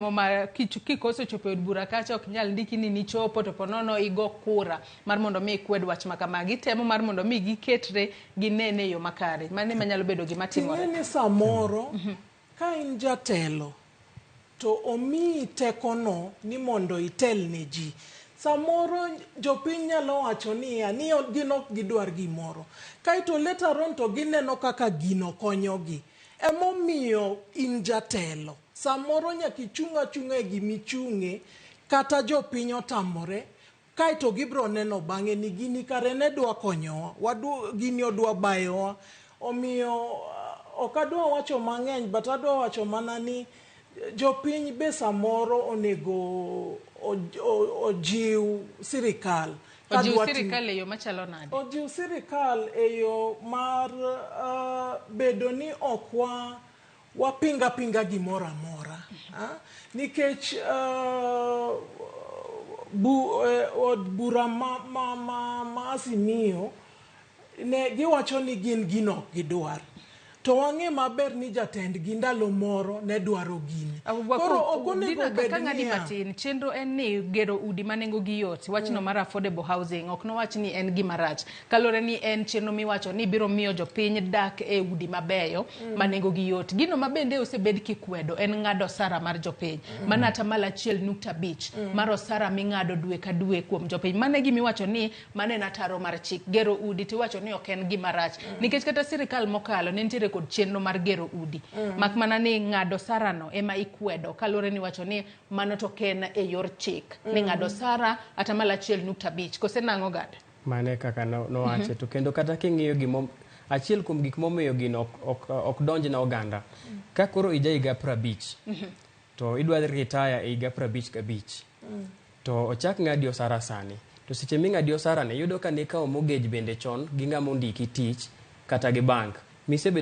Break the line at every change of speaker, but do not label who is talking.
Ma kikoso chopo e od bura kacha ok nyal ndiki ni nichopo to ponono igo kura mar mondo mi ikwed wach ma kama. Gitemo mar mondo mi giketre ginene e yo makare. Mano ema nyalo bedo gima timore.
Ting'e ni samoro ka in jatelo to omiyi tekono ni mondo itel ne ji. Samoro jopiny nyalo wacho niya ni gin ok gidwar gimoro. Kaeto later on to gineno kaka gino konyogi. Emomiyo in jatelo. Samoro nyaka ichung' achung'a e gima ichung'e kata jopiny otamore kaeto gibiro neno bang'e ni gini kare ne dwa konyowa, wadwa, gini odwa bayowa. Omiyo ok adwa wacho mang'eny but adwa wacho mana ni jopiny be samoro onego ojiw sirikal.
Ojiw sirikal e yo machalo nade?
Ojiw sirikal e yo mar bedo ni ok wa wapinga pinga gimoro amora. Nikech od bura ma Azimio ne giwacho ni gin gino ok gidwar. To wang'e maber ni jatendgi ndalo moro ne dwaro gini. Koro ok onego bed niya.
Matin, chenro en ni gero udi ma nengo gi yot, wachno mar affordable housing ok nowach ni en gima rach. Kaluwore ni en chenro miwacho ni biro miyo jopiny dak e udi mabeyo ma nengo gi yot. Gino ma bende osebed kikwedo en ng'ado osara mar jopiny. Mano 1.5% mar osara ming'ado dwe ka dwe kuom jopiny. Mano e gima iwacho ni mano en ataro mar chik. Gero udi tiwacho ni ok en gima rach. Nikech kata sirikal mokalo ne nitiere kod chenro mar gero udi. Mak mana ni ng'ado osara no ema ikwedo kaluwore ni iwacho ni mano to ok en e yor chik. Ni ng'ado osara 1.5% kose nang'o Gad?
Mano e kaka nowache. To kendo kata king'iyo gimo achiel kuom gik momiyo gino ok donj ne oganda. Ka koro ija higa 50 to idwa retire e higa 55 to ochak ng'adi osara sani. To seche ming'adi osara ni yudo ka nikawo mortgage bende chon gi ng'ama ondiki tich kata gi bank. Misebedo